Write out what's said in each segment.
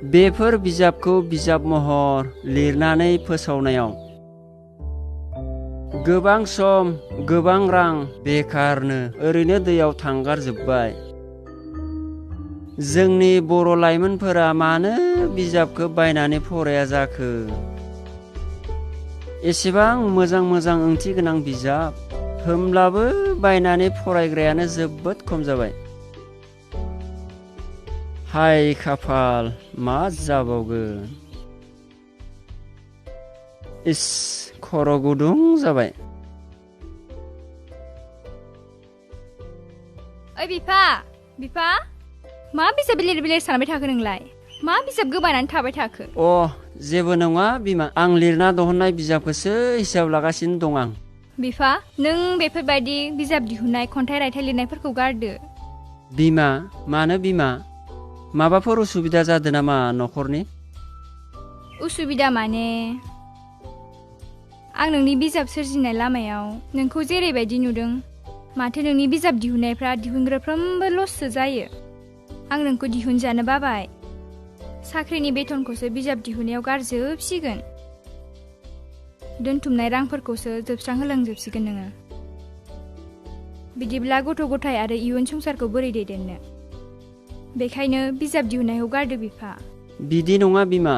बेफोर बिजाबखौ बिजाब महर लिरनानै फोसावनायाव गोबां सम गोबां रां बेखारनो ओरैनो दैयाव थांगारजोब्बाय। जोंनि बर' लाइमोनफोरा मानो बिजाबखौ बायनानै फराया जाखो? एसेबां मोजां मोजां ओंथि गोनां बिजाब, होमब्लाबो बायनानै फरायग्रायानो जोबोद खम जाबाय। हाय खाफाल, मा जाबावगोन? इस, खर' गुदुं जाबाय। ओइ बिफा, मा बिजाब बिलिर बिलिर सानबाय थाखो नोंलाय? मा बिजाब गोबानानै थाबाय थाखो? जेबो नङा बिमा, आं लिरना दिहुननाय बिजाबखौसो हिसाब लागासिनो दं आं। बिफा, नों बेफोरबायदि बिजाब दिहुननाय खन्थाइ रायथाइ लिरनायफोरखौ गारदो। बिमा, मानो बिमा? माबाफोर उसुबिदा जादों नामा न'खरनि? उसुबिदा माने आं नोंनि बिजाब सोरजिनाय लामायाव नोंखौ जेरैबायदि नुदों, माथो नोंनि बिजाब दिहुननायफ्रा दिहुनग्राफ्रोमबो लससो जायो। आं नोंखौ दिहुनजानो बाबाय। साख्रिनि बेथनखौसो बिजाब दिहुननायाव गारजोबसिगोन। दोनथुमनाय रांफोरखौसो जोबस्रांहोलांजोबसिगोन नोङो। बिदिब्ला गथ' गथाय आरो इयुन संसारखौ बोरै दैदेननो? बेखायनो बिजाब दिहुननायखौ गारदो बिफा। बिदि नङा बिमा,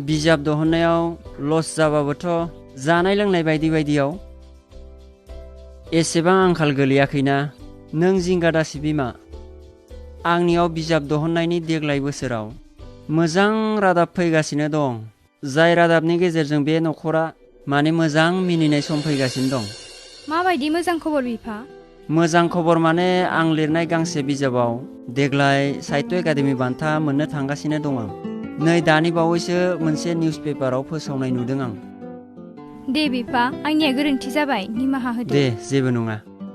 बिजाब दिहुननायाव लस जाबाबोथ' जानाय लोंनाय बायदि बायदियाव एसेबां आंखाल गोलैयाखैना। नों जिंगा दासि बिमा। आंनियाव बिजाब दिहुननायनि देग्लाय बोसोराव मोजां रादाब फैगासिनो दं, जाय रादाबनि गेजेरजों बे न'खरा मोजां मिनिनाय सम फैगासिनो दं। माबायदि मोजां खबर बिफा? मोजां खबर माने आं लिरनाय गांसे बिजाबाव देग्लाय साहित्य एकाडेमि बान्था मोननो थांगासिनो दं आं। नै दानि बावैसो मोनसे निउस पेपाराव फोसावनाय नुदों आं। दे बिफा, आंनिया गोरोन्थि जाबाय, निमाहा होदो। दे, जेबो नङा।